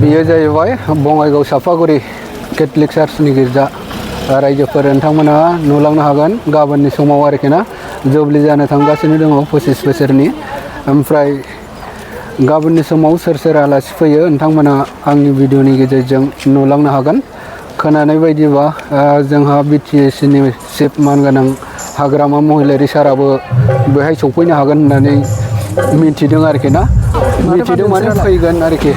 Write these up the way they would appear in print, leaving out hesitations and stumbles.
बेयो जाहैबाय बङाइगाव साफागुरि केथलिक चार्चनि गिर्जा रायजोफोर नोंथांमोना नुलांनो हागोन गाबोननि समाव आरोखि ना जुबलि जानो थांगासिनो दङ 25 बोसोरनि ओमफ्राय गाबोननि समाव सोर सोर आलासि फैयो नोंथांमोना आंनि भिडिअनि गेजेरजों नुलांनो हागोन खोनानाय बायदिबा जोंहा बिटिएसिनि चिफ मानगोनां हाग्रामा महिलारि साराबो बेहाय सफैनो हागोन होननानै मिथिदों आरोखि ना मिथिदों माने फैगोन आरोखि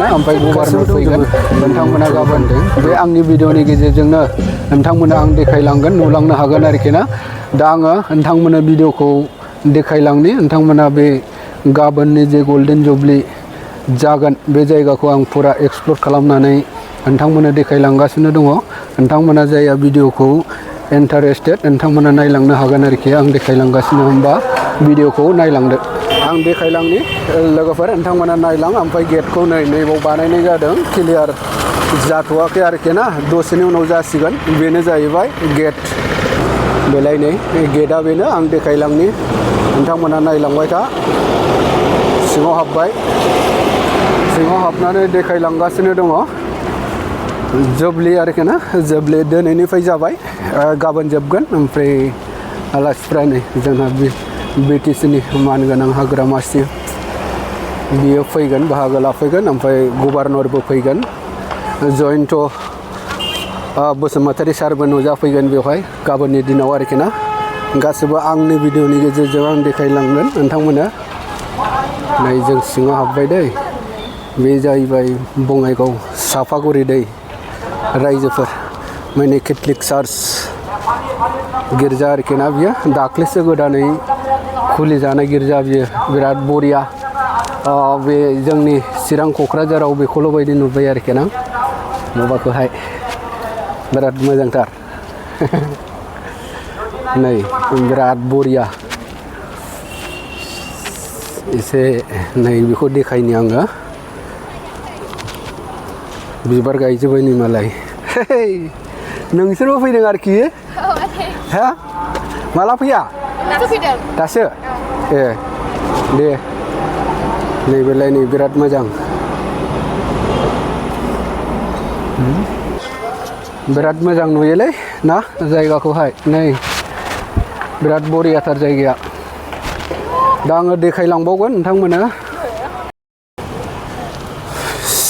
ना ओमफ्राय गभर्नर फैगोन नोंथांमोना गाबोन बे आंनि भिडिअनि गेजेरजोंनो नोंथांमोना आं देखायलांगोन नुलांनो हागोन आरोखि ना दा आङो नोंथांमोननो भिडिअखौ देखायलांनि नोंथांमोना बे गाबोननि जे गल्डेन जुबलि जागोन बे जायगाखौ आं फुरा एक्सप्लर खालामनानै नोंथांमोननो देखायलांगासिनो दङ नोंथांमोना जायहा भिडिअखौ इन्टारेस्टेड नोंथांमोना नायलांनो हागोन आरोखि आं देखायलांगासिनो होनबा भिडिअखौ नायलांदो आं देखायलांनि लोगोफोर नोंथांमोना नायलां ओमफ्राय गेटखौ नैबाव बानायनाय जादों क्लियार जाथ'वाखै आरोखि ना दसेनि उनाव जासिगोन बेनो जाहैबाय गेट बेलाय नै गेटआ बेनो आं देखायलांनि नोंथांमोना नायलांबाय था सिङाव हाबनानै देखायलांगासिनो दङ जुबलि आरोखि ना जुबलि दिनैनिफ्राय जाबाय गाबोन जोबगोन ओमफ्राय आलासिफ्रा नै जोंहा बिटिसिनि मानगोनां हाग्रामासिम बियो फैगोन बाहागो लाफैगोन ओमफ्राय गभर्नरबो फैगोन जयन्त बसुमतारी सारबो नुजाफैगोन बेवहाय गाबोननि दिनाव आरोखि ना गासिबो आंनि भिडिअनि गेजेरजों आं देखायलांगोन नोंथांमोना नै जों सिङाव हाबबाय दै बे जाहैबाय बङाइगाव साफागुरि दै रायजोफोर माने केथलिक चार्च गिर्जा आरोखि ना बियो दाख्लैसो गोदानै खुलिजानाय गिर्जा बियो बिराद बरिया बे जोंनि चिरां क'क्राझाराव बेखौल' बायदि नुबाय आरोखि ना माबाखौहाय बिराद मोजांथार नै बिराद बरिया एसे नै बेखौ देखायनि आङो बिबार गायजोब्बाय नै मालाय नोंसोरबो फैदों आरोखि हा माला फैया दासो ए दे नैबेलाय नै बिराद मोजां बिराद मोजां नुयोलै ना जायगाखौहाय नै बिराद बरियाथार जायगाया दा आङो देखायलांबावगोन नोंथांमोना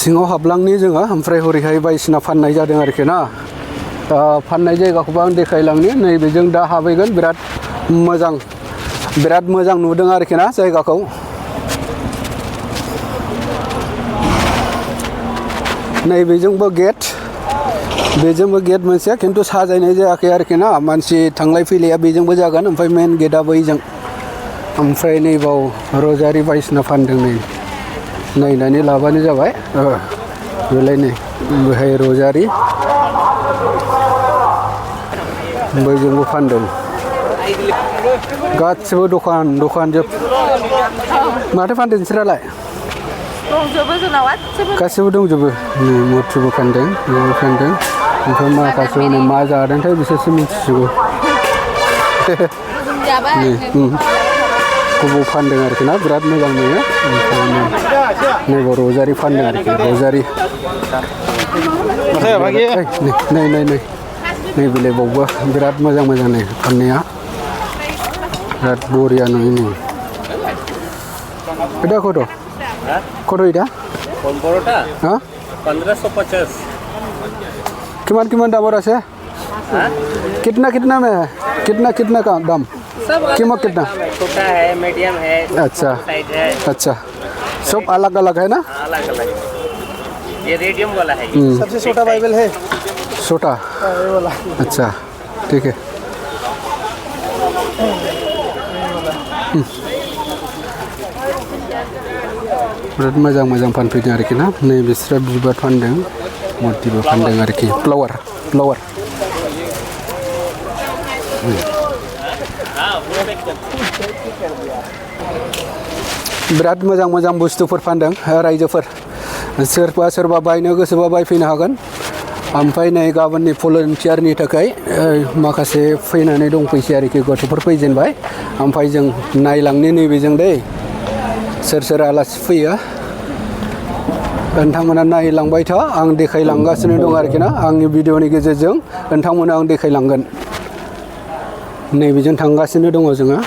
सिङाव हाबलांनि जोङो ओमफ्राय हरैहाय बायदिसिना फाननाय जादों आरोखि ना फाननाय जायगाखौबो आं देखायलांनि नैबेजों दा हाबहैगोन बिराद मोजां नुदों आरोखि ना जायगाखौ नैबेजोंबो गेट बेजोंबो गेट मोनसे खिन्थु साजायनाय जायाखै आरोखि ना मानसि थांलाय फैलाया बेजोंबो जागोन ओमफ्राय मेन गेटआ बैजों ओमफ्राय नैबाव रजारि बायदिसिना फानदों नै नायनानै लाबानो जाबाय बेलाय नै बेहाय रजारि बैजोंबो फानदों गासिबो दखान जोब माथो फानदों नोंसोरालाय गासिबो दंजोबो नै मुरथिबो फानदों बेबो फानदों ओमफ्राय माखासे हनै मा जादोंथाय बिसोरसो मिथिसिगौ गुबुन फानदों आरोखि ना बिराद मोजां नुयो ओमफ्राय नैबाव रजारि फानदों आरोखि रजारि नै बेलायबावबो बिराद मोजां नै फाननाया बिराद बरिया नुयो नै এটা কত কত এটা বড়টা হ্যাঁ 1550 কিমান দামৰ আছে कितना में है कितना का दाम कीमत कितना छोटा है मीडियम है अच्छा सब अलग अलग है ना अलग ये रेडियम वाला है सबसे छोटा बाइबल है छोटा ये वाला अच्छा ठीक है बिराद मोजां फानफैदों आरोखि ना नै बिस्रा बिबार फानदों मुर्तिबो फानदों आरोखि फ्लावार बिराद मोजां बुस्थुफोर फानदों रायजोफोर सोरबा बायनो गोसोबा बायफैनो हागोन ओमफ्राय नै गाबोननि भलन्टियारनि थाखाय माखासे फैनानै दंफैसै आरोखि गथ'फोर फैजेनबाय ओमफ्राय जों नायलांनि नैबेजों दै सोर आलासि फैयो नोंथांमोना नायलांबाय था आं देखायलांगासिनो दं आरोखि ना आंनि भिडिअनि गेजेरजों नोंथांमोना आं देखायलांगोन नैबेजों थांगासिनो दङ जोङो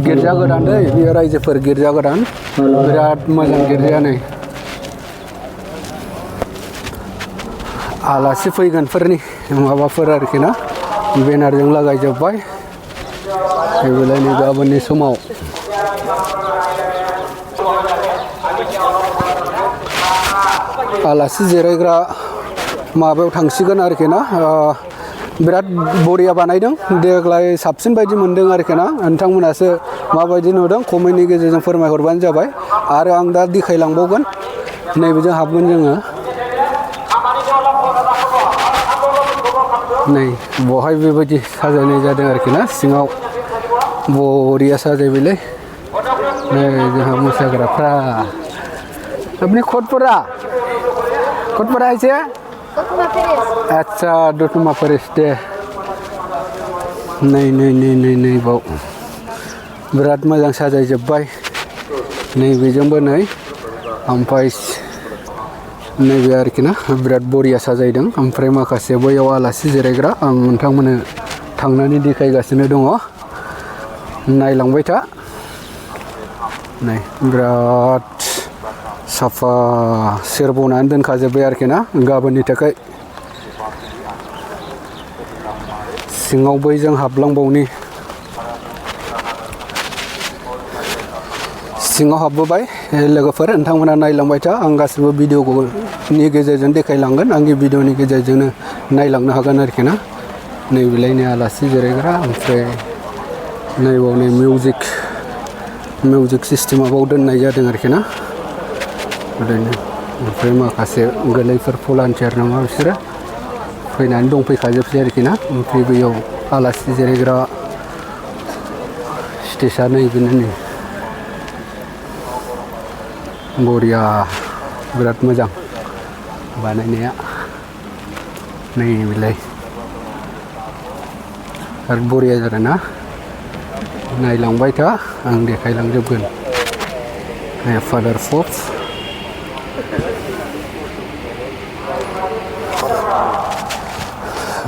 गिर्जा गोदान दै बेयो रायजोफोर गिर्जा गोदान बिराद मोजां गिर्जाया नै आलासि फैगोनफोरनि माबाफोर आरोखि ना बेनारजों लागायजोब्बाय बेलाय नै गाबोननि समाव आलासि जिरायग्रा माबायाव थांसिगोन आरोखि ना बिराद बरिया बानायदों देग्लाय साबसिन बायदि मोनदों आरोखि ना नोंथांमोनासो माबायदि नुदों कमेन्टनि गेजेरजों फोरमायहरबानो जाबाय आरो आं दा देखायलांबावगोन नैबेजों हाबगोन जोङो नै बहाय बेबायदि साजायनाय जादों आरोखि ना सिङाव बरिया साजायबायलै नै जोंहा मोसाग्राफ्रा अपनी खोटपरा ऐसे अच्छा दतमा फरेस्ट दे नै बाव बिराद मोजां साजायजोब्बाय नैबेजोंबो नै ओमफ्राय नैबे आरोखि ना बिराद बरिया साजायदों ओमफ्राय माखासे बैयाव आलासि जिरायग्रा आं नोंथांमोननो थांनानै देखायगासिनो दङ नायलांबाय था नै बिराद साफा सेरबनानै दोनखाजोब्बाय आरोखि ना गाबोननि थाखाय सिङाव बैजों हाबलांबावनि सिङाव हाबबोबाय लोगोफोर नोंथांमोना नायलांबाय था आं गासिबो भिडिअनि गेजेरजों देखायलांगोन आंनि भिडिअनि गेजेरजोंनो नायलांनो हागोन आरोखि ना नैबेलायनि आलासि जिरायग्रा ओमफ्राय नैबाव नै मिउजिक सिस्टेमाव दोननाय जादों आरोखि ना ओरैनो ओमफ्राय माखासे गोरलैफोर भलान्टियार नामा बिसोरो फैनानै दंफैखाजोबसै आरोखि ना ओमफ्राय बैयाव आलासि जिरायग्रा स्टेजआ नैबेनो नै बरिया बिराद मोजां बानायनाया नैबेलाय आरो बरिया जादों ना नायलांबाय था आं देखायलांजोबगोन फादार पप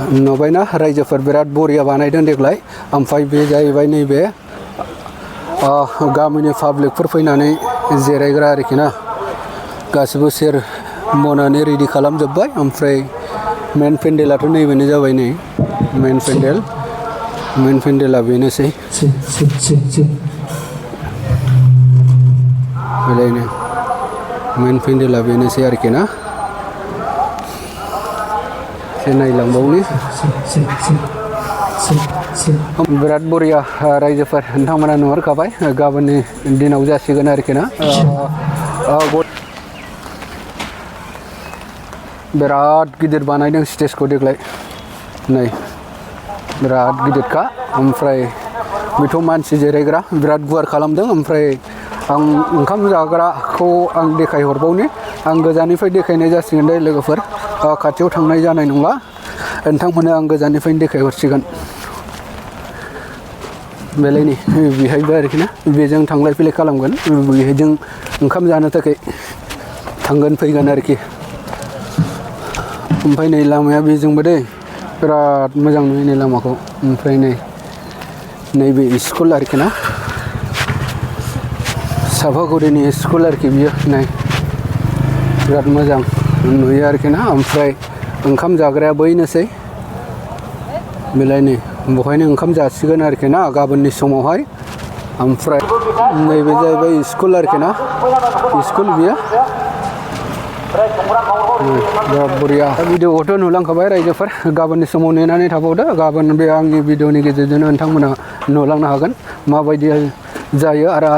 नुबायना रायजोफोर बिराद बरिया बानायदों देग्लाय ओमफ्राय बे जाहैबाय नैबे गामिनि पाब्लिकफोर फैनानै जिरायग्रा आरोखि ना गासिबो सेर बनानै रेडि खालामजोब्बाय ओमफ्राय मेन पेन्डेलाथ' नैबेनो जाबाय नै मेन पेन्डेला बेनोसै बेलायनो मेन पेन्डेला बेनोसै आरोखि ना एसे नायलांबावनि बिराद बरिया रायजोफोर नोंथांमोना नुहरखाबाय गाबोननि दिनाव जासिगोन आरोखि ना बिराद गिदिर बानायदों स्टेजखौ देग्लाय नै बिराद गिदिरखा ओमफ्राय बेथ' मानसि जिरायग्रा बिराद गुवार खालामदों ओमफ्राय आं ओंखाम जाग्राखौ आं देखायहरबावनि आं गोजाननिफ्राय देखायनाय जासिगोन दे लोगोफोर खाथियाव थांनाय जानाय नंला नोंथांमोननो आं गोजाननिफ्रायनो देखायहरसिगोन बेलायनि बेहायबो आरोखि ना बेजों थांलाय फैलाय खालामगोन बेहायजों ओंखाम जानो थाखाय थांगोन फैगोन आरोखि ओमफ्राय नै लामाया बेजोंबो दै बिराद मोजां नुयो नै लामाखौ ओमफ्राय नैबे स्कुल आरोखि ना साफागुरिनि स्कुल आरोखि बियो नै बिराद मोजां नुयो आरोखि ना ओमफ्राय ओंखाम जाग्राया बैनोसै बेलाय नै बहायनो ओंखाम जासिगोन आरोखि ना गाबोननि समावहाय ओमफ्राय नैबे जाहैबाय स्कुल आरोखि ना स्कुल बियो बिराद बरिया भिडिअखौथ' नुलांखाबाय रायजोफोर गाबोननि समाव नेनानै थाबावदो गाबोन बे आंनि भिडिअनि गेजेरजोंनो नोंथांमोना नुलांनो हागोन माबायदि जायो आरो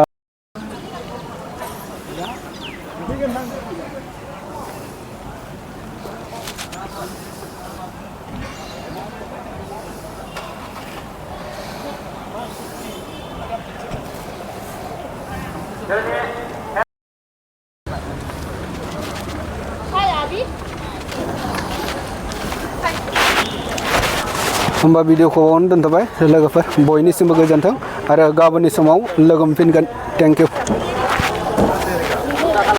होमबा भिडिअखौ बावनो दोनथ'बाय लोगोफोर बयनिसिमबो गोजोन्थों आरो गाबोननि समाव लोगो मोनफिनगोन थेंक इउ